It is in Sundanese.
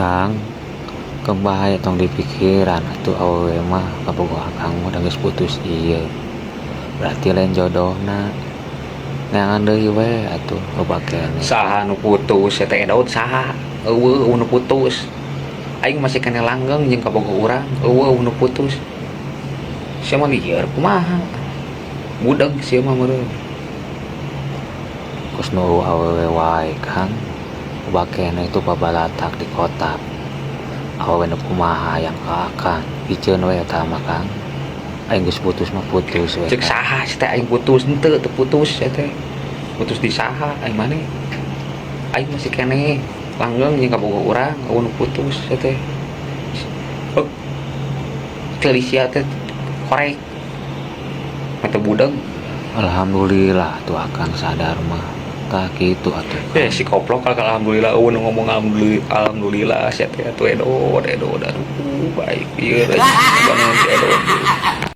Kang, keun bae, tong dipikiran atuh. Awewe mah kabogoh akang mah da geus putus ieu berarti lain jodohna. Neangan deui we atuh, loba keneh. Saha nu putus ya teh, Daud? Saha? Euweuh nu putus. Aing masih keneh langgeng jeung kabogoh urang. Euweuh nu putus. Sia mah lieur kumaha? Budeg sia mah meureun. Kos nu awewe wae, Kang, loba keneh itu pabalatak di kota. Awewe nu kumaha yang ka akang? Piceun we eta mah, Kang. Aing geus putus mah putus we. Cek Kang. saha si teh aing putus? Henteu, teu putus sia teh. Putus di saha aing maneh? Aing masih keneh langgeng jeung kabogoh urang. Euweuh nu putus sia teh. Hek. Ceuli sia teh korek. Mata budeg. Alhamdulillah tuh akang sadar mah. Tah, kitu atuh. Eh, si koplok. Kalau alhamdulillah, euweuh nu ngomong alhamdulillah, alhamdulillah sia teh atuh. Edot, edot, aduh, baik ieu bangun si edot.